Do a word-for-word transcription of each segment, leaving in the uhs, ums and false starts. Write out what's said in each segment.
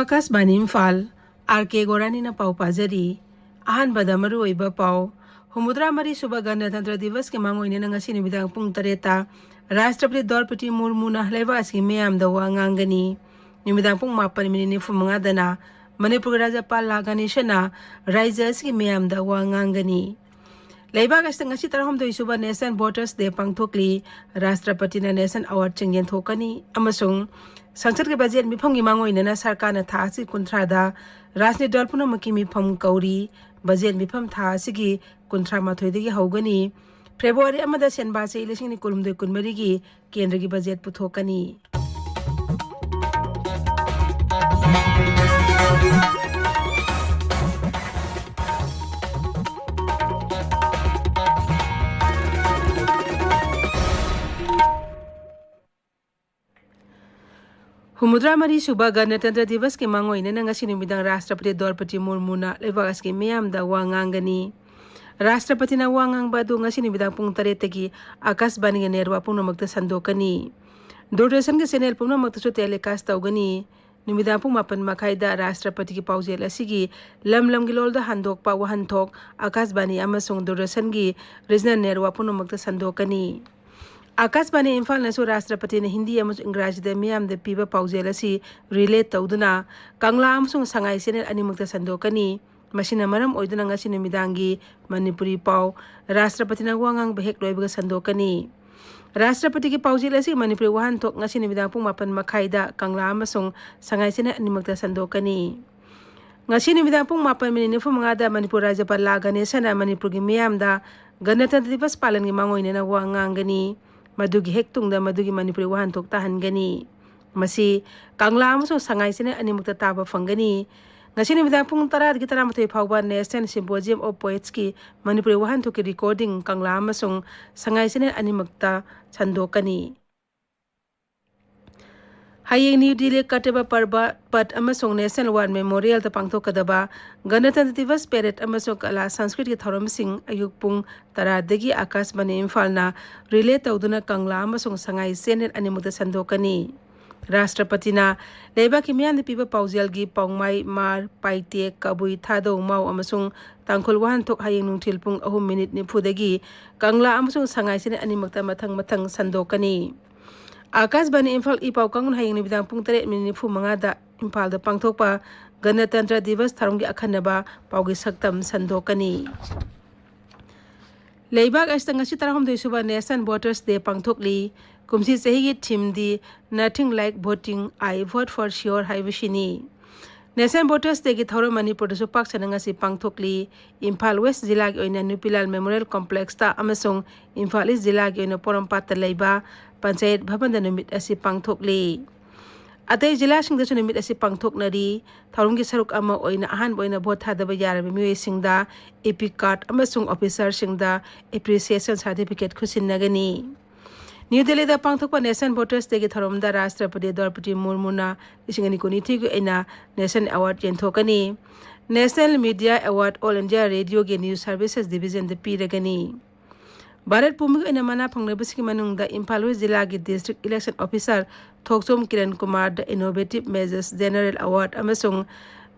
ꯑꯥꯀꯥꯁꯕꯥꯅꯤ Imphal, R ꯀꯦ ꯒꯣꯔꯥꯅꯤꯅ ꯄꯥꯎ ꯄꯥꯖꯔꯤ꯫ ꯑꯍꯥꯟꯕꯗ ꯃꯔꯨꯑꯣꯏꯕ ꯄꯥꯎ꯫ ꯍꯨꯝꯐꯨꯇꯔꯥ ꯃꯔꯤ ꯁꯨꯕ ꯒꯅꯇꯟꯇ꯭ꯔ ꯗꯤꯕꯁꯀꯤ ꯃꯥꯡꯑꯣꯏꯅꯅ ꯉꯁꯤ ꯅꯨꯃꯤꯗꯥꯡ ꯄꯨꯡ ꯇꯔꯦꯠꯇ ꯔꯥꯁꯇ꯭ꯔꯄꯇꯤ ꯗ꯭ꯔꯧꯄꯗꯤ ꯃꯨꯔꯃꯨꯅ ꯂꯩꯕꯥꯛ ꯑꯁꯤꯒꯤ ꯃꯤꯌꯥꯝꯗ ꯋꯥ ꯉꯥꯡꯒꯅꯤ꯫ ꯅꯨꯃꯤꯗꯥꯡ ꯄꯨꯡ ꯃꯥꯄꯟ ꯃꯤꯅꯤꯠ ꯅꯤꯐꯨ ꯃꯉꯥꯗꯅ ꯃꯅꯤꯄꯨꯔꯒꯤ ꯔꯥꯖ꯭ꯌꯄꯥꯜ ꯂꯥ ꯒꯅꯦꯁꯟꯅ ꯔꯥꯖ꯭ꯌ ꯑꯁꯤꯒꯤ ꯃꯤꯌꯥꯝꯗ ꯋꯥ ꯉꯥꯡꯒꯅꯤ꯫ ꯂꯩꯕꯥꯛ ꯑꯁꯤꯗ ꯉꯁꯤ ꯇꯔꯥꯍꯨꯝꯗꯣꯏ ꯁꯨꯕ ꯅꯦꯁꯅꯦꯜ ꯚꯣꯇꯔꯁ ꯗꯦ ꯄꯥꯡꯊꯣꯛꯂꯤ꯫ ꯔꯥꯁꯇ꯭ꯔꯄꯇꯤꯅ ꯅꯦꯁꯅꯦꯜ ꯑꯦꯋꯥꯔꯗꯁꯤꯡ ꯌꯦꯟꯊꯣꯛꯀꯅꯤ ꯑꯃꯁꯨꯡ ꯁꯪꯁꯠꯀꯤ ꯕꯖꯦꯠ ꯃꯤꯐꯝꯒꯤ ꯃꯥꯡꯑꯣꯏꯅꯅ ꯁꯔꯀꯥꯔꯅ ꯊꯥ ꯑꯁꯤ ꯀꯨꯟꯊ꯭ꯔꯥꯗ ꯔꯥꯖꯅꯤꯇꯤ ꯗꯜ ꯄꯨꯝꯅꯃꯛꯀꯤ ꯃꯤꯐꯝ ꯀꯧꯔꯤ꯫ ꯕꯖꯦꯠ ꯃꯤꯐꯝ ꯊꯥ ꯑꯁꯤꯒꯤ ꯀꯨꯟꯊ꯭ꯔꯥ ꯃꯥꯊꯣꯏꯗꯒꯤ ꯍꯧꯒꯅꯤ꯫ ꯐꯦꯕ꯭ꯔꯨꯋꯥꯔꯤ ꯑꯃꯗ ꯁꯦꯟꯕꯥ ꯆꯍꯤ ꯂꯤꯁꯤꯡ ꯑꯅꯤ ꯀꯨꯟꯍꯨꯝꯗꯣꯏ ꯀꯨꯟꯃꯔꯤꯒꯤ ꯀꯦꯟꯗ꯭ꯔꯒꯤ ꯕꯖꯦꯠ ꯄꯨꯊꯣꯛꯀꯅꯤ꯫ ꯍꯨꯝꯐꯨꯇꯔꯥ ꯃꯔꯤ ꯁꯨꯕ ꯒꯅꯇꯟꯇ꯭ꯔ ꯗꯤꯕꯁꯀꯤ ꯃꯥꯡꯑꯣꯏꯅꯅ ꯉꯁꯤ ꯅꯨꯃꯤꯗꯥꯡ ꯔꯥꯁꯇ꯭ꯔꯄꯇꯤ ꯗ꯭ꯔꯧꯄꯗꯤ ꯃꯨꯔꯃꯨꯅ ꯂꯩꯕꯥꯛ ꯑꯁꯤꯒꯤ ꯃꯤꯌꯥꯝꯗ ꯋꯥ ꯉꯥꯡꯒꯅꯤ꯫ ꯔꯥꯁꯇ꯭ꯔꯄꯇꯤꯅ ꯋꯥ ꯉꯥꯡꯕ ꯑꯗꯨ ꯉꯁꯤ ꯅꯨꯃꯤꯗꯥꯡ ꯄꯨꯡ ꯇꯔꯦꯠꯇꯒꯤ ꯑꯥꯀꯥꯁꯕꯥꯅꯤꯒꯤ ꯅꯦꯠꯋꯥꯔꯛ ꯄꯨꯝꯅꯃꯛꯇ ꯁꯟꯗꯣꯛꯀꯅꯤ꯫ ꯗꯨꯔꯗꯔꯁꯟꯒꯤ ꯆꯦꯅꯦꯜ ꯄꯨꯝꯅꯃꯛꯇꯁꯨ ꯇꯦꯂꯤꯀꯥꯁ ꯇꯧꯒꯅꯤ꯫ ꯅꯨꯃꯤꯗꯥꯡ ꯄꯨꯡ ꯃꯥꯄꯟ ꯃꯈꯥꯏꯗ ꯔꯥꯁꯇ꯭ꯔꯄꯇꯤꯒꯤ ꯄꯥꯎꯖꯦꯜ ꯑꯁꯤꯒꯤ ꯂꯝ ꯂꯝꯒꯤ ꯂꯣꯜꯗ ꯍꯟꯗꯣꯛꯄ ꯋꯥꯍꯟꯊꯣꯛ ꯑꯥꯀꯥꯁꯕꯥꯅꯤ ꯑꯃꯁꯨꯡ ꯗꯨꯔꯗꯔꯁꯟꯒꯤ ꯔꯤꯖꯅꯦꯜ ꯅꯦꯠꯋꯥꯔꯛ ꯄꯨꯝꯅꯃꯛꯇ ꯁꯟꯗꯣꯛꯀꯅꯤ꯫ ꯑꯥꯀꯥꯁꯕꯥꯅꯤ ꯏꯝꯐꯥꯜꯅꯁꯨ ꯔꯥꯁꯇ꯭ꯔꯄꯇꯤꯅ ꯍꯤꯟꯗꯤ ꯑꯃꯁꯨꯡ ꯏꯪꯒ꯭ꯔꯥꯖꯤꯗ ꯃꯤꯌꯥꯝꯗ ꯄꯤꯕ ꯄꯥꯎꯖꯦꯜ ꯑꯁꯤ ꯔꯤꯂꯦ ꯇꯧꯗꯨꯅ ꯀꯪꯂꯥ ꯑꯃꯁꯨꯡ ꯁꯉꯥꯏ ꯆꯦꯅꯦꯜ ꯑꯅꯤꯃꯛꯇ ꯁꯟꯗꯣꯛꯀꯅꯤ꯫ ꯃꯁꯤꯅ ꯃꯔꯝ ꯑꯣꯏꯗꯨꯅ ꯉꯁꯤ ꯅꯨꯃꯤꯗꯥꯡꯒꯤ ꯃꯅꯤꯄꯨꯔꯤ ꯄꯥꯎ ꯔꯥꯁꯇ꯭ꯔꯄꯇꯤꯅ ꯋꯥ ꯉꯥꯡꯕ ꯍꯦꯛ ꯂꯣꯏꯕꯒ ꯁꯟꯗꯣꯛꯀꯅꯤ꯫ ꯔꯥꯁꯇ꯭ꯔꯄꯇꯤꯒꯤ ꯄꯥꯎꯖꯦꯜ ꯑꯁꯤ ꯃꯅꯤꯄꯨꯔꯤ ꯋꯥꯍꯟꯊꯣꯛ ꯉꯁꯤ ꯅꯨꯃꯤꯗꯥꯡ ꯄꯨꯡ ꯃꯥꯄꯟ ꯃꯈꯥꯏꯗ ꯀꯪꯂꯥ ꯑꯃꯁꯨꯡ ꯁꯉꯥꯏ ꯆꯦꯅꯦꯜ ꯑꯅꯤꯃꯛꯇ ꯁꯟꯗꯣꯛꯀꯅꯤ꯫ ꯉꯁꯤ ꯅꯨꯃꯤꯗꯥꯡ ꯄꯨꯡ ꯃꯥꯄꯟ ꯃꯤꯅꯤꯠ ꯅꯤꯐꯨ ꯃꯉꯥꯗ ꯃꯅꯤꯄꯨꯔ ꯔꯥꯖ꯭ꯌꯄꯥꯜ ꯂꯥ ꯒꯅꯦꯁꯟꯅ ꯃꯅꯤꯄꯨꯔꯒꯤ ꯃꯤꯌꯥꯝꯗ ꯒꯅꯇꯟꯇ꯭ꯔ ꯗꯤꯕꯁ ꯄꯥꯂꯟꯒꯤ ꯃꯥꯡꯑꯣꯏꯅꯅ ꯋꯥ ꯉꯥꯡꯒꯅꯤ꯫ ꯃꯗꯨꯒꯤ ꯍꯦꯛ ꯇꯨꯡꯗ ꯃꯗꯨꯒꯤ ꯃꯅꯤꯄꯨꯔꯤ ꯋꯥꯍꯟꯊꯣꯛ ꯇꯥꯍꯟꯒꯅꯤ꯫ ꯃꯁꯤ ꯀꯪꯂꯥ ꯑꯃꯁꯨꯡ ꯁꯉꯥꯏ ꯆꯦꯅꯦꯜ ꯑꯅꯤꯃꯛꯇ ꯇꯥꯕ ꯐꯪꯒꯅꯤ꯫ ꯉꯁꯤ ꯅꯨꯃꯤꯗꯥꯡ ꯄꯨꯡ ꯇꯔꯥꯗꯒꯤ ꯇꯔꯥꯃꯥꯊꯣꯏ ꯐꯥꯎꯕ National Symposium of Poetsꯀꯤ Manipuri ꯋꯥꯍꯟꯊꯣꯛꯀꯤ recording ꯀꯪꯂꯥ ꯑꯃꯁꯨꯡ ꯁꯉꯥꯏ ꯆꯦꯅꯦꯜ ꯑꯅꯤꯃꯛꯇ ꯁꯟꯗꯣꯛꯀꯅꯤ꯫ ꯍꯌꯦꯡ ꯅ꯭ꯌꯨ ꯗꯤꯜꯂꯤ ꯀꯔꯇꯕ ꯄꯔꯕ ꯄꯠ ꯑꯃꯁꯨꯡ National War Memorialꯗ ꯄꯥꯡꯊꯣꯛꯀꯗꯕ ꯒꯅꯇꯟꯇ꯭ꯔ ꯗꯤꯕꯁ ꯄꯦꯔꯦꯗ ꯑꯃꯁꯨꯡ ꯀꯂꯥ ꯁꯪꯁꯀ꯭ꯔꯤꯠꯀꯤ ꯊꯧꯔꯝꯁꯤꯡ ꯑꯌꯨꯛ ꯄꯨꯡ ꯇꯔꯥꯗꯒꯤ ꯑꯥꯀꯥꯁꯕꯥꯅꯤ ꯏꯝꯐꯥꯜꯅ ꯔꯤꯂꯦ ꯇꯧꯗꯨꯅ ꯀꯪꯂꯥ ꯑꯃꯁꯨꯡ ꯁꯉꯥꯏ ꯆꯦꯅꯦꯜ ꯑꯅꯤꯃꯛꯇ ꯁꯟꯗꯣꯛꯀꯅꯤ꯫ ꯔꯥꯁꯇ꯭ꯔꯄꯇꯤꯅ ꯂꯩꯕꯥꯛꯀꯤ ꯃꯤꯌꯥꯝꯅ ꯄꯤꯕ ꯄꯥꯎꯖꯦꯜꯒꯤ ꯄꯥꯎꯃꯥꯏ, ꯃꯥꯔ, ꯄꯥꯏꯇꯦꯛ, ꯀꯕꯨꯏ, ꯊꯥꯗꯧ, ꯃꯥꯎ ꯑꯃꯁꯨꯡ ꯇꯥꯡꯈꯨꯜ ꯋꯥꯍꯟꯊꯣꯛ ꯍꯌꯦꯡ ꯅꯨꯡꯊꯤꯜ ꯄꯨꯡ ꯑꯍꯨꯝ ꯃꯤꯅꯤꯠ ꯅꯤꯐꯨꯗꯒꯤ ꯀꯪꯂꯥ ꯑꯃꯁꯨꯡ ꯁꯉꯥꯏ ꯁꯤꯅꯦ ꯑꯅꯤꯃꯛꯇ ꯃꯊꯪ ꯃꯊꯪ ꯁꯟꯗꯣꯛꯀꯅꯤ꯫ ꯑꯥꯀꯥꯁꯕꯥꯅꯤ ꯏꯝꯐꯥꯜ ꯏ ꯄꯥꯎ ꯀꯥꯡꯕꯨꯅ ꯍꯌꯦꯡ ꯅꯨꯃꯤꯗꯥꯡ ꯄꯨꯡ ꯇꯔꯦꯠ ꯃꯤꯅꯤꯠ ꯅꯤꯐꯨ ꯃꯉꯥꯗ ꯏꯝꯐꯥꯜꯗ ꯄꯥꯡꯊꯣꯛꯄ ꯒꯅꯇꯟꯇ꯭ꯔ ꯗꯤꯕꯁ ꯊꯧꯔꯝꯒꯤ ꯑꯈꯟꯅꯕ ꯄꯥꯎꯒꯤ ꯁꯛꯇꯝ ꯁꯟꯗꯣꯛꯀꯅꯤ꯫ ꯂꯩꯕꯥꯛ ꯑꯁꯤꯗ ꯉꯁꯤ ꯇꯔꯥꯍꯨꯝꯗꯣꯏ ꯁꯨꯕ National Voters Day ꯄꯥꯡꯊꯣꯛꯂꯤ꯫ ꯀꯨꯝꯁꯤ ꯆꯍꯤꯒꯤ ꯊꯤꯝꯗꯤ Nothing Like Voting, I Vote for Sure ꯍꯥꯏꯕꯁꯤꯅꯤ꯫ National Voters Dayꯒꯤ ꯊꯧꯔꯝ ꯃꯅꯤꯄꯨꯔꯗꯁꯨ ꯄꯥꯛ ꯁꯟꯅ ꯉꯁꯤ ꯄꯥꯡꯊꯣꯛꯂꯤ꯫ ꯏꯝꯐꯥꯜ ꯋꯦꯁ ꯖꯤꯂꯥꯒꯤ ꯑꯣꯏꯅ ꯅꯨꯄꯤꯂꯥꯜ ꯃꯦꯃꯣꯔꯤꯌꯦꯜ ꯀꯣꯝꯄ꯭ꯂꯦꯛꯁꯇ ꯑꯃꯁꯨꯡ ꯏꯝꯐꯥꯜ ꯏꯁ ꯖꯤꯂꯥꯒꯤ ꯑꯣꯏꯅ ꯄꯣꯔꯣꯝꯄꯥꯠꯇ ꯂꯩꯕ ꯄꯟꯆꯥꯌꯠ ꯚꯕꯟꯗ ꯅꯨꯃꯤꯠ ꯑꯁꯤ ꯄꯥꯡꯊꯣꯛꯂꯤ꯫ ꯑꯇꯩ ꯖꯤꯂꯥꯁꯤꯡꯗꯁꯨ ꯅꯨꯃꯤꯠ ꯑꯁꯤ ꯄꯥꯡꯊꯣꯛꯅꯔꯤ꯫ ꯊꯧꯔꯝꯒꯤ ꯁꯔꯨꯛ ꯑꯃ ꯑꯣꯏꯅ ꯑꯍꯥꯟꯕ ꯑꯣꯏꯅ ꯚꯣꯠ ꯊꯥꯗꯕ ꯌꯥꯔꯕ ꯃꯤꯑꯣꯏꯁꯤꯡꯗ ꯏꯄꯤꯛ ꯀꯥꯔꯗ ꯑꯃꯁꯨꯡ ꯑꯣꯐꯤꯁꯥꯔꯁꯤꯡꯗ ꯑꯦꯄ꯭ꯔꯤꯁꯤꯌꯦꯁꯟ ꯁꯥꯔꯇꯤꯐꯤꯀꯦꯠ ꯈꯨꯠꯁꯤꯟꯅꯒꯅꯤ꯫ ꯅ꯭ꯌꯨ ꯗꯦꯜꯂꯤꯗ ꯄꯥꯡꯊꯣꯛꯄ National Voters Dayꯒꯤ ꯊꯧꯔꯝꯗ ꯔꯥꯁꯇ꯭ꯔꯄꯇꯤ ꯗ꯭ꯔꯧꯄꯗꯤ ꯃꯨꯔꯃꯨꯅ ꯂꯤꯁꯤꯡ ꯑꯅꯤ ꯀꯨꯟꯅꯤꯊꯣꯏꯒꯤ ꯑꯣꯏꯅ National Award ꯌꯦꯟꯊꯣꯛꯀꯅꯤ꯫ National Media Award All India Radioꯒꯤ News Services Divisionꯗ ꯄꯤꯔꯒꯅꯤ꯫ Bharat ꯄꯨꯝꯕꯒꯤ ꯑꯣꯏꯅ ꯃꯅꯥ ꯐꯪꯂꯕꯁꯤꯡꯒꯤ ꯃꯅꯨꯡꯗ ꯏꯝꯐꯥꯜ ꯋꯦꯁ ꯖꯤꯂꯥꯒꯤ District Election Officer Thokchom Kiran ꯀꯨꯃꯥꯔꯗ Innovative Measures General Award ꯑꯃꯁꯨꯡ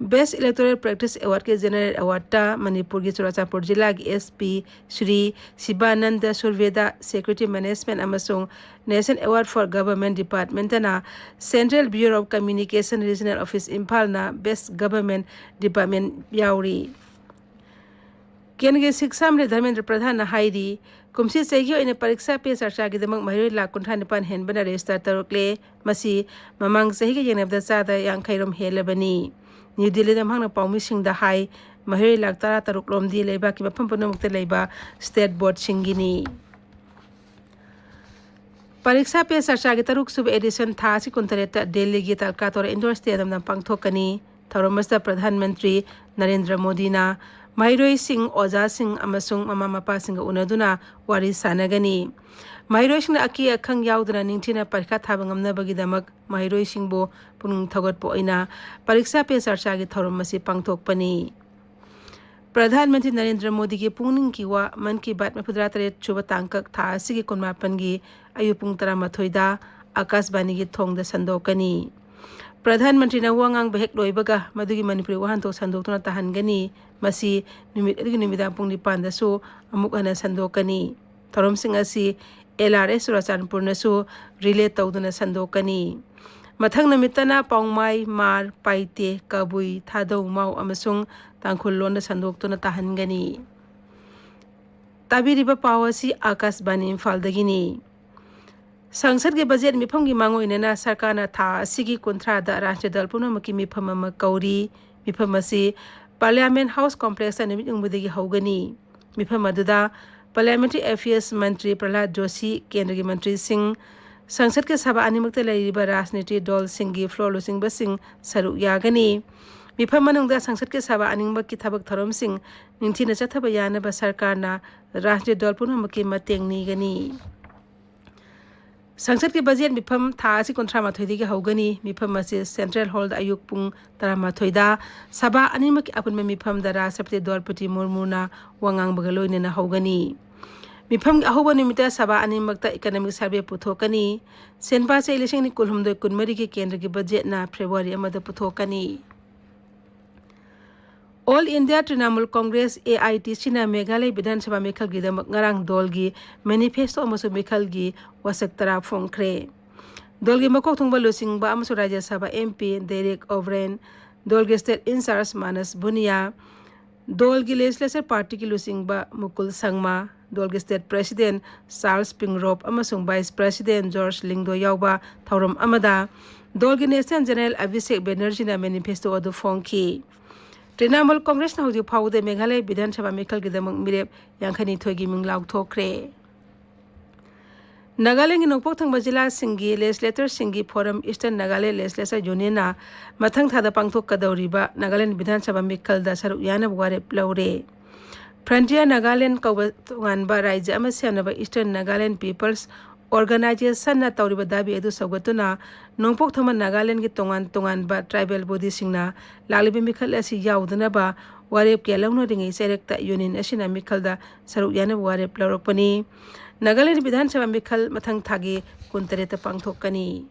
Best Electoral Practice Awardꯀꯤ General Awardꯇ ꯃꯅꯤꯄꯨꯔꯒꯤ ꯆꯨꯔꯥꯆꯥꯟꯄꯨꯔ ꯖꯤꯂꯥꯒꯤ SP Shri Sivananda ꯁꯨꯔꯚꯦꯗ Security Management ꯑꯃꯁꯨꯡ National Award for Government Departmentꯇꯅ Central Bureau of Communication Regional Office ꯏꯝꯐꯥꯜꯅ Best Government Department ꯌꯥꯎꯔꯤ꯫ ꯀꯦꯟꯗ꯭ꯔꯒꯤ ꯁꯤꯛꯁꯥ ꯃꯟꯇ꯭ꯔꯤ ꯙꯔꯃꯦꯟꯗ꯭ꯔ ꯄ꯭ꯔꯙꯥꯟꯅ ꯍꯥꯏꯔꯤ, ꯀꯨꯝꯁꯤ ꯆꯍꯤꯒꯤ ꯑꯣꯏꯅ ꯄꯔꯤꯛꯁꯥ ꯄꯦ ꯆꯔꯆꯥꯒꯤꯗꯃꯛ ꯃꯍꯩꯔꯣꯏ ꯂꯥꯈ ꯀꯨꯟꯊ꯭ꯔꯥ ꯅꯤꯄꯥꯟ ꯍꯦꯟꯕꯅ ꯔꯦꯖꯤꯁꯇꯥꯔ ꯇꯧꯔꯛꯂꯦ꯫ ꯃꯁꯤ ꯃꯃꯥꯡ ꯆꯍꯤꯒ ꯌꯦꯡꯅꯕꯗ ꯆꯥꯗ ꯌꯥꯡꯈꯩ ꯔꯣꯝ ꯍꯦꯜꯂꯕꯅꯤ꯫ ꯅ꯭ꯌꯨ ꯗꯤꯜꯂꯤꯗ ꯃꯍꯥꯛꯅ ꯄꯥꯎꯃꯤꯁꯤꯡꯗ ꯍꯥꯏ, ꯃꯍꯩꯔꯣꯏ ꯂꯥꯈ ꯇꯔꯥ ꯇꯔꯨꯛ ꯔꯣꯝꯗꯤ ꯂꯩꯕꯥꯛꯀꯤ ꯃꯐꯝ ꯄꯨꯝꯅꯃꯛꯇ ꯂꯩꯕ ꯁ꯭ꯇꯦꯠ ꯕꯣꯔꯗꯁꯤꯡꯒꯤꯅꯤ꯫ ꯄꯔꯤꯛꯁꯥ ꯄꯦ ꯆꯔꯆꯥꯒꯤ ꯇꯔꯨꯛ ꯁꯨꯕ ꯑꯦꯗꯤꯁꯟ ꯊꯥ ꯑꯁꯤ ꯀꯨꯟꯇꯔꯦꯠꯇ ꯗꯦꯜꯂꯤꯒꯤ ꯇꯥꯜꯀꯥꯇꯣꯔꯥ ꯏꯟꯗꯣꯔ ꯁ꯭ꯇꯦꯗꯤꯌꯝꯗ ꯄꯥꯡꯊꯣꯛꯀꯅꯤ꯫ ꯊꯧꯔꯝ ꯑꯁꯤꯗ ꯄ꯭ꯔꯙꯥꯟ ꯃꯟꯇ꯭ꯔꯤ ꯅꯔꯦꯟꯗ꯭ꯔ ꯃꯣꯗꯤꯅ ꯃꯍꯩꯔꯣꯏꯁꯤꯡ, ꯑꯣꯖꯥꯁꯤꯡ ꯑꯃꯁꯨꯡ ꯃꯃꯥ ꯃꯄꯥꯁꯤꯡꯒ ꯎꯅꯗꯨꯅ ꯋꯥꯔꯤ ꯁꯥꯅꯒꯅꯤ꯫ ꯃꯍꯩꯔꯣꯏꯁꯤꯡꯅ ꯑꯀꯤ ꯑꯈꯪ ꯌꯥꯎꯗꯅ ꯅꯤꯡꯊꯤꯅ ꯄꯔꯤꯈꯥ ꯊꯥꯕ ꯉꯝꯅꯕꯒꯤꯗꯃꯛ ꯃꯍꯩꯔꯣꯏꯁꯤꯡꯕꯨ ꯄꯨꯛꯅꯤꯡ ꯊꯧꯒꯠꯄ ꯑꯣꯏꯅ ꯄꯔꯤꯛꯁꯥ ꯄꯦ ꯆꯔꯆꯥꯒꯤ ꯊꯧꯔꯝ ꯑꯁꯤ ꯄꯥꯡꯊꯣꯛꯄꯅꯤ꯫ ꯄ꯭ꯔꯙꯥꯟ ꯃꯟꯇ꯭ꯔꯤ ꯅꯔꯦꯟꯗ꯭ꯔ ꯃꯣꯗꯤꯒꯤ ꯄꯨꯛꯅꯤꯡꯒꯤ ꯋꯥ, ꯃꯟ ꯀꯤ ꯕꯥꯠ ꯃꯔꯤꯐꯨꯇꯔꯥ ꯇꯔꯦꯠ ꯁꯨꯕ ꯇꯥꯡꯀꯛ, ꯊꯥ ꯑꯁꯤꯒꯤ ꯀꯨꯟꯃꯥꯄꯟꯒꯤ ꯑꯌꯨꯛ ꯄꯨꯡ ꯇꯔꯥꯃꯥꯊꯣꯏꯗ ꯑꯀꯥꯁꯕꯥꯅꯤꯒꯤ ꯊꯣꯡꯗ ꯁꯟꯗꯣꯛꯀꯅꯤ꯫ ꯄ꯭ꯔꯙꯥꯟ ꯃꯟꯇ꯭ꯔꯤꯅ ꯋꯥ ꯉꯥꯡꯕ ꯍꯦꯛ ꯂꯣꯏꯕꯒ ꯃꯗꯨꯒꯤ ꯃꯅꯤꯄꯨꯔꯤ ꯋꯥꯍꯟꯊꯣꯛ ꯁꯟꯗꯣꯛꯇꯨꯅ ꯇꯥꯍꯟꯒꯅꯤ꯫ ꯃꯁꯤ ꯅꯨꯃꯤꯠ ꯑꯗꯨꯒꯤ ꯅꯨꯃꯤꯗꯥꯡ ꯄꯨꯡ ꯅꯤꯄꯥꯟꯗꯁꯨ ꯑꯃꯨꯛ ꯍꯟꯅ ꯁꯟꯗꯣꯛꯀꯅꯤ꯫ ꯊꯧꯔꯝꯁꯤꯡ ꯑꯁꯤ ꯑꯦꯜ ꯑꯥꯔ ꯑꯦꯁ ꯆꯨꯔꯥꯆꯥꯟꯄꯨꯔꯅꯁꯨ ꯔꯤꯂꯦ ꯇꯧꯗꯨꯅ ꯁꯟꯗꯣꯛꯀꯅꯤ꯫ ꯃꯊꯪ ꯅꯨꯃꯤꯠꯇꯅ ꯄꯥꯎꯃꯥꯏ, ꯃꯥꯔ, ꯄꯥꯏꯇꯦ, ꯀꯕꯨꯏ, ꯊꯥꯗꯧ, ꯃꯥꯎ ꯑꯃꯁꯨꯡ ꯇꯥꯡꯈꯨꯜ ꯂꯣꯟꯗ ꯁꯟꯗꯣꯛꯇꯨꯅ ꯇꯥꯍꯟꯒꯅꯤ꯫ ꯇꯥꯕꯤꯔꯤꯕ ꯄꯥꯎ ꯑꯁꯤ ꯑꯥꯀꯥꯁꯕꯥꯅꯤ ꯏꯝꯐꯥꯜꯗꯒꯤꯅꯤ꯫ ꯁꯪꯁꯠꯀꯤ ꯕꯖꯦꯠ ꯃꯤꯐꯝꯒꯤ ꯃꯥꯡꯑꯣꯏꯅꯅ ꯁꯔꯀꯥꯔꯅ ꯊꯥ ꯑꯁꯤꯒꯤ ꯀꯨꯟꯊ꯭ꯔꯥꯗ ꯔꯥꯖ꯭ꯌ ꯗꯜ ꯄꯨꯝꯅꯃꯛꯀꯤ ꯃꯤꯐꯝ ꯑꯃ ꯀꯧꯔꯤ꯫ ꯃꯤꯐꯝ ꯑꯁꯤ ꯄꯥꯔꯂꯤꯌꯥꯃꯦꯟ ꯍꯥꯎꯁ ꯀꯣꯝꯄ꯭ꯂꯦꯛꯁꯇ ꯅꯨꯃꯤꯠ ꯌꯨꯡꯕꯗꯒꯤ ꯍꯧꯒꯅꯤ꯫ ꯃꯤꯐꯝ ꯑꯗꯨꯗ ꯄꯥꯔꯂꯤꯌꯥꯃꯦꯟꯇꯔꯤ ꯑꯦꯐꯤꯌꯔꯁ ꯃꯟꯇ꯭ꯔꯤ ꯄ꯭ꯔꯍꯂꯥꯗ ꯖꯣꯁꯤ, ꯀꯦꯟꯗ꯭ꯔꯒꯤ ꯃꯟꯇ꯭ꯔꯤꯁꯤꯡ, ꯁꯪꯁꯠꯀꯤ ꯁꯚꯥ ꯑꯅꯤꯃꯛꯇ ꯂꯩꯔꯤꯕ ꯔꯥꯖꯅꯤꯇꯤ ꯗꯜꯁꯤꯡꯒꯤ ꯐ꯭ꯂꯣꯔ ꯂꯨꯆꯤꯡꯕꯁꯤꯡ ꯁꯔꯨꯛ ꯌꯥꯒꯅꯤ꯫ ꯃꯤꯐꯝ ꯃꯅꯨꯡꯗ ꯁꯪꯁꯠꯀꯤ ꯁꯚꯥ ꯑꯅꯤꯃꯛꯀꯤ ꯊꯕꯛ ꯊꯧꯔꯝꯁꯤꯡ ꯅꯤꯡꯊꯤꯅ ꯆꯠꯊꯕ ꯌꯥꯅꯕ ꯁꯔꯀꯥꯔꯅ ꯔꯥꯖ꯭ꯌ ꯗꯜ ꯄꯨꯝꯅꯃꯛꯀꯤ ꯃꯇꯦꯡ ꯅꯤꯒꯅꯤ꯫ ꯁꯪꯁꯠꯀꯤ ꯕꯖꯦꯠ ꯃꯤꯐꯝ ꯊꯥ ꯑꯁꯤ ꯀꯨꯟꯊ꯭ꯔꯥ ꯃꯥꯊꯣꯏꯗꯒꯤ ꯍꯧꯒꯅꯤ꯫ ꯃꯤꯐꯝ ꯑꯁꯤ ꯁꯦꯟꯇ꯭ꯔꯦꯜ ꯍꯣꯜꯗ ꯑꯌꯨꯛ ꯄꯨꯡ ꯇꯔꯥꯃꯥꯊꯣꯏꯗ ꯁꯚꯥ ꯑꯅꯤꯃꯛꯀꯤ ꯑꯄꯨꯟꯕ ꯃꯤꯐꯝꯗ ꯔꯥꯁꯇ꯭ꯔꯄꯇꯤ ꯗ꯭ꯔꯧꯄꯗꯤ ꯃꯨꯔꯃꯨꯅ ꯋꯥ ꯉꯥꯡꯕꯒ ꯂꯣꯏꯅꯅ ꯍꯧꯒꯅꯤ꯫ ꯃꯤꯐꯝꯒꯤ ꯑꯍꯧꯕ ꯅꯨꯃꯤꯠꯇ ꯁꯚꯥ ꯑꯅꯤꯃꯛꯇ ꯏꯀꯅꯣꯃꯤꯛ ꯁꯔꯚꯦ ꯄꯨꯊꯣꯛꯀꯅꯤ꯫ ꯁꯦꯟꯄꯥ ꯆꯦ ꯂꯤꯁꯤꯡ ꯑꯅꯤ ꯀꯨꯟꯍꯨꯝꯗꯣꯏ ꯀꯨꯟꯃꯔꯤꯒꯤ ꯀꯦꯟꯗ꯭ꯔꯒꯤ ꯕꯖꯦꯠꯅ ꯐꯦꯕ꯭ꯔꯨꯋꯥꯔꯤ ꯑꯃꯗ ꯄꯨꯊꯣꯛꯀꯅꯤ꯫ All India Trinamool Congress, A I T ꯁꯤꯅ ꯃꯦꯘꯥꯂꯌ ꯕꯤꯙꯥꯟ ꯁꯚꯥ ꯃꯤꯈꯜꯒꯤꯗꯃꯛ ꯉꯔꯥꯡ ꯗꯣꯜꯒꯤ ꯃꯦꯅꯤꯐꯦꯁꯇꯣ ꯑꯃꯁꯨꯡ ꯃꯤꯈꯜꯒꯤ ꯋꯥꯁꯛ ꯇꯔꯥ ꯐꯣꯡꯈ꯭ꯔꯦ꯫ ꯗꯣꯜꯒꯤ ꯃꯀꯣꯛ ꯊꯣꯡꯕ ꯂꯨꯆꯤꯡꯕ ꯑꯃꯁꯨꯡ Rajya Sabha M P Derek O'Brien, ꯗꯣꯜꯒꯤ ꯁ꯭ꯇꯦꯠ ꯏꯟꯆꯥꯔꯖ ꯃꯥꯅꯁ ꯚꯨꯅꯤꯌꯥ, ꯗꯣꯜꯒꯤ ꯂꯦꯖꯤꯁꯂꯦꯆꯔ ꯄꯥꯔꯇꯤꯒꯤ ꯂꯨꯆꯤꯡꯕ ꯃꯨꯀꯨꯜ ꯁꯪꯃꯥ, ꯗꯣꯜꯒꯤ ꯁ꯭ꯇꯦꯠ ꯄ꯭ꯔꯦꯁꯤꯗꯦꯟꯠ ꯆꯥꯔꯜꯁ ꯄꯤꯡꯔꯣꯞ ꯑꯃꯁꯨꯡ ꯚꯥꯏꯁ ꯄ꯭ꯔꯦꯁꯤꯗꯦꯟꯠ ꯖꯣꯔꯖ ꯂꯤꯡꯗꯣ ꯌꯥꯎꯕ ꯊꯧꯔꯝ ꯑꯃꯗ ꯗꯣꯜꯒꯤ ꯅꯦꯁꯅꯦꯜ ꯖꯦꯅꯔꯦꯜ ꯑꯚꯤꯁꯦꯛ ꯕꯦꯅꯔꯖꯤꯅ ꯃꯦꯅꯤꯐꯦꯁꯇꯣ ꯑꯗꯨ ꯐꯣꯡꯈꯤ꯫ ꯇ꯭ꯔꯤꯅꯥꯃꯨꯜ ꯀꯣꯡꯒ꯭ꯔꯦꯁꯅ ꯍꯧꯖꯤꯛ ꯐꯥꯎꯕꯗ ꯃꯦꯘꯥꯂꯌ ꯕꯤꯙꯥꯟ ꯁꯚꯥ ꯃꯤꯈꯜꯒꯤꯗꯃꯛ ꯃꯤꯔꯦꯞ ꯌꯥꯡꯈꯩꯅꯤꯊꯣꯏꯒꯤ ꯃꯤꯡ ꯂꯥꯎꯊꯣꯛꯈ꯭ꯔꯦ꯫ ꯅꯥꯒꯥꯂꯦꯟꯒꯤ ꯅꯣꯡꯄꯣꯛ ꯊꯪꯕ ꯖꯤꯂꯥꯁꯤꯡꯒꯤ ꯂꯦꯖꯤꯁꯂꯦꯇꯔꯁꯤꯡꯒꯤ ꯐꯣꯔꯝ ꯏꯁꯇꯔꯟ ꯅꯥꯒꯥꯂꯦꯟ ꯂꯦꯖꯤꯁꯂꯦꯆꯔ ꯌꯨꯅꯤꯌꯟꯅ ꯃꯊꯪ ꯊꯥꯗ ꯄꯥꯡꯊꯣꯛꯀꯗꯧꯔꯤꯕ ꯅꯥꯒꯥꯂꯦꯟ ꯕꯤꯙꯥꯟ ꯁꯚꯥ ꯃꯤꯈꯜꯗ ꯁꯔꯨꯛ ꯌꯥꯅꯕ ꯋꯥꯔꯦꯞ ꯂꯧꯔꯦ꯫ ꯐ꯭ꯔꯟꯇꯤꯌꯔ ꯅꯥꯒꯥꯂꯦꯟ ꯀꯧꯕ ꯇꯣꯉꯥꯟꯕ ꯔꯥꯖ꯭ꯌ ꯑꯃ ꯁꯦꯝꯅꯕ ꯏꯁꯇꯔꯟ ꯅꯥꯒꯥꯂꯦꯟ ꯄꯤꯄꯜꯁ ꯑꯣꯔꯒꯅꯥꯏꯖꯦꯁꯟꯅ ꯇꯧꯔꯤꯕ ꯗꯥꯕꯤ ꯑꯗꯨ ꯁꯧꯒꯠꯇꯨꯅ ꯅꯣꯡꯄꯣꯛ ꯊꯪꯕ ꯅꯥꯒꯥꯂꯦꯟꯒꯤ ꯇꯣꯉꯥꯟ ꯇꯣꯉꯥꯟꯕ ꯇ꯭ꯔꯥꯏꯕꯦꯜ ꯕꯣꯗꯤꯁꯤꯡꯅ ꯂꯥꯛꯂꯤꯕ ꯃꯤꯈꯜ ꯑꯁꯤ ꯌꯥꯎꯗꯅꯕ ꯋꯥꯔꯦꯞ ꯀꯌꯥ ꯂꯧꯅꯔꯤꯉꯩ ꯆꯩꯔꯛꯇ ꯌꯨꯅꯤꯌꯟ ꯑꯁꯤꯅ ꯃꯤꯈꯜꯗ ꯁꯔꯨꯛ ꯌꯥꯅꯕ ꯋꯥꯔꯦꯞ ꯂꯧꯔꯛꯄꯅꯤ꯫ ꯅꯥꯒꯥꯂꯦꯟ ꯕꯤꯙꯥꯟ ꯁꯚꯥ ꯃꯤꯈꯜ ꯃꯊꯪ ꯊꯥꯒꯤ ꯀꯨꯟꯇꯔꯦꯠꯇ ꯄꯥꯡꯊꯣꯛꯀꯅꯤ꯫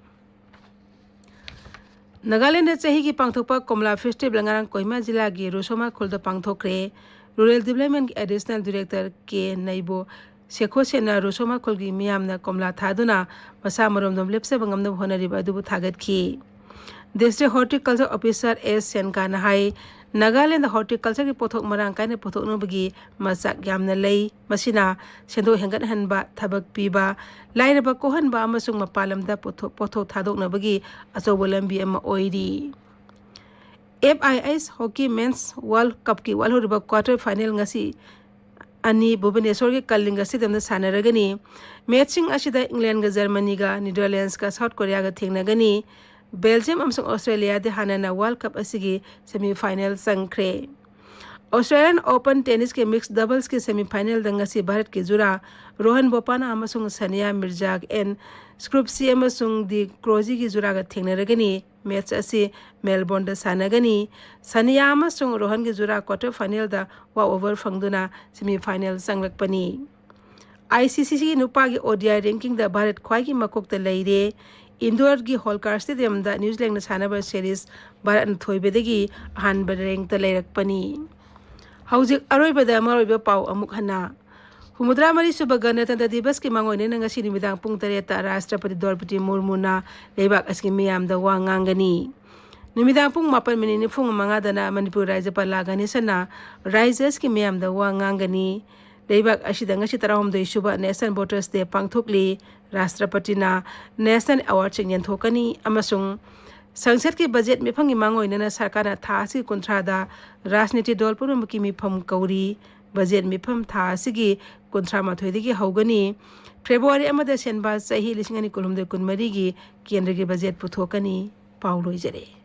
ꯅꯥꯒꯥꯂꯦꯟꯗ ꯆꯍꯤꯒꯤ ꯄꯥꯡꯊꯣꯛꯄ ꯀꯣꯝꯂꯥ ꯐꯦꯁꯇꯤꯚꯦꯜ ꯉꯔꯥꯡ ꯀꯣꯍꯤꯃꯥ ꯖꯤꯂꯥꯒꯤ ꯔꯨꯁꯣꯃꯥ ꯈꯨꯜꯗ ꯄꯥꯡꯊꯣꯛꯈ꯭ꯔꯦ꯫ ꯔꯨꯔꯦꯜ ꯗꯤꯕ꯭ꯂꯞꯃꯦꯟꯠꯀꯤ ꯑꯦꯗꯤꯁꯅꯦꯜ ꯗꯤꯔꯦꯛꯇꯔ ꯀꯦ ꯅꯩꯕꯣ ꯁꯦꯈꯣꯁꯦꯟꯅ ꯔꯨꯁꯣꯃꯥ ꯈꯨꯜꯒꯤ ꯃꯤꯌꯥꯝꯅ ꯀꯣꯝꯂꯥ ꯊꯥꯗꯨꯅ ꯃꯁꯥ ꯃꯔꯣꯝꯗꯣꯝ ꯂꯦꯞꯆꯕ ꯉꯝꯅꯕ ꯍꯣꯠꯅꯔꯤꯕ ꯑꯗꯨꯕꯨ ꯊꯥꯒꯠꯈꯤ꯫ ꯗꯤꯁꯇ꯭ꯔꯤꯛ ꯍꯣꯔꯇꯤꯀꯜꯆꯔ ꯑꯣꯐꯤꯁꯥꯔ ꯑꯦꯁ ꯁꯦꯟꯀꯥꯅ ꯍꯥꯏ, ꯅꯥꯒꯥꯂꯦꯟꯗ ꯍꯣꯔꯇꯤꯀꯜꯆꯔꯒꯤ ꯄꯣꯠꯊꯣꯛ ꯃꯔꯥꯡ ꯀꯥꯏꯅ ꯄꯨꯊꯣꯛꯅꯕꯒꯤ ꯃꯆꯥꯛ ꯌꯥꯝꯅ ꯂꯩ꯫ ꯃꯁꯤꯅ ꯁꯦꯟꯗꯣꯛ ꯍꯦꯟꯒꯠꯍꯟꯕ, ꯊꯕꯛ ꯄꯤꯕ, ꯂꯥꯏꯔꯕ ꯀꯣꯛꯍꯟꯕ ꯑꯃꯁꯨꯡ ꯃꯄꯥꯟ ꯂꯝꯗ ꯄꯣꯠꯊꯣꯛ, ꯄꯣꯠꯊꯣꯛ ꯊꯥꯗꯣꯛꯅꯕꯒꯤ ꯑꯆꯧꯕ ꯂꯝꯕꯤ ꯑꯃ ꯑꯣꯏꯔꯤ꯫ ꯑꯦꯐ ꯑꯥꯏ ꯑꯦꯁ ꯍꯣꯀꯤ ꯃꯦꯟꯁ ꯋꯥꯔꯜꯗ ꯀꯞꯀꯤ ꯋꯥꯠꯍꯧꯔꯤꯕ ꯀ꯭ꯋꯥꯔꯇꯔ ꯐꯥꯏꯅꯦꯜ ꯉꯁꯤ ꯑꯅꯤ ꯚꯨꯕꯅꯦꯁꯣꯔꯒꯤ ꯀꯂꯤꯡꯒ ꯁ꯭ꯇꯦꯗꯤꯌꯝꯗ ꯁꯥꯟꯅꯔꯒꯅꯤ꯫ ꯃꯦꯆꯁꯤꯡ ꯑꯁꯤꯗ ꯏꯪꯂꯦꯟꯒ ꯖꯔꯃꯅꯤꯒ, ꯅꯦꯗꯔꯂꯦꯟꯁꯀ ꯁꯥꯎꯠ ꯀꯣꯔꯤꯌꯥꯒ ꯊꯦꯡꯅꯒꯅꯤ꯫ ꯕꯦꯜꯖꯤꯌꯝ ꯑꯃꯁꯨꯡ ꯑꯣꯁꯇ꯭ꯔꯦꯂꯤꯌꯥꯗꯤ ꯍꯥꯟꯅꯅ ꯋꯥꯔꯜꯗ ꯀꯞ ꯑꯁꯤꯒꯤ ꯁꯦꯃꯤ ꯐꯥꯏꯅꯦꯜ ꯆꯪꯈ꯭ꯔꯦ꯫ ꯑꯣꯁꯇ꯭ꯔꯦꯂꯤꯌꯥꯟ ꯑꯣꯄꯟ ꯇꯦꯅꯤꯁꯀꯤ ꯃꯤꯛꯁ ꯗꯕꯜꯁꯀꯤ ꯁꯦꯃꯤ ꯐꯥꯏꯅꯦꯜꯗ ꯉꯁꯤ ꯚꯥꯔꯠꯀꯤ ꯖꯨꯔꯥ ꯔꯣꯍꯟ ꯕꯣꯄꯥꯅꯥ ꯑꯃꯁꯨꯡ ꯁꯥꯅꯤꯌꯥ ꯃꯤꯔꯖꯥ ꯑꯦꯟ ꯁ꯭ꯀ꯭ꯔꯨꯞꯁꯤ ꯑꯃꯁꯨꯡ ꯗꯤ ꯀ꯭ꯔꯣꯖꯤꯒꯤ ꯖꯨꯔꯥꯒ ꯊꯦꯡꯅꯔꯒꯅꯤ꯫ ꯃꯦꯆ ꯑꯁꯤ ꯃꯦꯜꯕꯣꯔꯟꯗ ꯁꯥꯟꯅꯒꯅꯤ꯫ ꯁꯥꯅꯤꯌꯥ ꯑꯃꯁꯨꯡ ꯔꯣꯍꯟꯒꯤ ꯖꯨꯔꯥ ꯀ꯭ꯋꯥꯔꯇꯔ ꯐꯥꯏꯅꯦꯜꯗ ꯋꯥꯛꯑꯣꯚꯔ ꯐꯪꯗꯨꯅ ꯁꯦꯃꯤ ꯐꯥꯏꯅꯦꯜ ꯆꯪꯂꯛꯄꯅꯤ꯫ ꯑꯥꯏ ꯁꯤ ꯁꯤꯒꯤ ꯅꯨꯄꯥꯒꯤ ꯑꯣ ꯗꯤ ꯑꯥꯏ ꯔꯦꯡꯀꯤꯡꯗ ꯚꯥꯔꯠ ꯈ꯭ꯋꯥꯏꯒꯤ ꯃꯀꯣꯛꯇ ꯂꯩꯔꯦ꯫ ꯏꯟꯗꯣꯔꯒꯤ ꯍꯣꯜꯀꯥꯔ ꯁ꯭ꯇꯦꯗꯤꯌꯝꯗ ꯅ꯭ꯌꯨꯖꯤꯂꯦꯟꯗꯅ ꯁꯥꯟꯅꯕ ꯁꯦꯔꯤꯁ ꯚꯥꯔꯠꯅ ꯊꯣꯏꯕꯗꯒꯤ ꯑꯍꯥꯟꯕ ꯔꯦꯡꯛꯇ ꯂꯩꯔꯛꯄꯅꯤ꯫ ꯍꯧꯖꯤꯛ ꯑꯔꯣꯏꯕꯗ ꯃꯔꯨꯑꯣꯏꯕ ꯄꯥꯎ ꯑꯃꯨꯛ ꯍꯟꯅ꯫ ꯍꯨꯝꯐꯨꯇꯔꯥ ꯃꯔꯤ ꯁꯨꯕ ꯒꯅꯇꯟꯇ꯭ꯔ ꯗꯤꯕꯁꯀꯤ ꯃꯥꯡꯑꯣꯏꯅꯅ ꯉꯁꯤ ꯅꯨꯃꯤꯗꯥꯡ ꯄꯨꯡ ꯇꯔꯦꯠꯇ ꯔꯥꯁꯇ꯭ꯔꯄꯇꯤ ꯗ꯭ꯔꯧꯄꯗꯤ ꯃꯨꯔꯃꯨꯅ ꯂꯩꯕꯥꯛ ꯑꯁꯤꯒꯤ ꯃꯤꯌꯥꯝꯗ ꯋꯥ ꯉꯥꯡꯒꯅꯤ꯫ ꯅꯨꯃꯤꯗꯥꯡ ꯄꯨꯡ ꯃꯥꯄꯟ ꯃꯤꯅꯤꯠ ꯅꯤꯐꯨ ꯃꯉꯥꯗꯅ ꯃꯅꯤꯄꯨꯔ ꯔꯥꯖ꯭ꯌꯄꯥꯂꯥ ꯒꯅꯦꯁꯟꯅ ꯔꯥꯖ꯭ꯌ ꯑꯁꯤꯒꯤ ꯃꯤꯌꯥꯝꯗ ꯋꯥ ꯉꯥꯡꯒꯅꯤ꯫ ꯂꯩꯕꯥꯛ ꯑꯁꯤꯗ ꯉꯁꯤ ꯇꯔꯥꯍꯨꯝꯗꯣꯏ ꯁꯨꯕ ꯅꯦꯁꯅꯦꯜ ꯚꯣꯇꯔꯁ ꯗꯦ ꯄꯥꯡꯊꯣꯛꯂꯤ꯫ ꯔꯥꯁꯇ꯭ꯔꯄꯇꯤꯅ ꯅꯦꯁꯅꯦꯜ ꯑꯦꯋꯥꯔꯗꯁꯤꯡ ꯌꯦꯟꯊꯣꯛꯀꯅꯤ ꯑꯃꯁꯨꯡ ꯁꯪꯁꯠꯀꯤ ꯕꯖꯦꯠ ꯃꯤꯐꯝꯒꯤ ꯃꯥꯡꯑꯣꯏꯅꯅ ꯁꯔꯀꯥꯔꯅ ꯊꯥ ꯑꯁꯤꯒꯤ ꯀꯨꯟꯊ꯭ꯔꯥꯗ ꯔꯥꯖꯅꯤꯇꯤ ꯗꯣꯜ ꯄꯨꯝꯅꯃꯛꯀꯤ ꯃꯤꯐꯝ ꯀꯧꯔꯤ꯫ ꯕꯖꯦꯠ ꯃꯤꯐꯝ ꯊꯥ ꯑꯁꯤꯒꯤ ꯀꯨꯟꯊ꯭ꯔꯥ ꯃꯥꯊꯣꯏꯗꯒꯤ ꯍꯧꯒꯅꯤ꯫ ꯐꯦꯕ꯭ꯔꯨꯋꯥꯔꯤ ꯑꯃꯗ ꯁꯦꯟꯕꯥ ꯆꯍꯤ ꯂꯤꯁꯤꯡ ꯑꯅꯤ ꯀꯨꯟꯍꯨꯝꯗꯣꯏ ꯀꯨꯟꯃꯔꯤꯒꯤ ꯀꯦꯟꯗ꯭ꯔꯒꯤ ꯕꯖꯦꯠ ꯄꯨꯊꯣꯛꯀꯅꯤ꯫ ꯄꯥꯎ ꯂꯣꯏꯖꯔꯦ꯫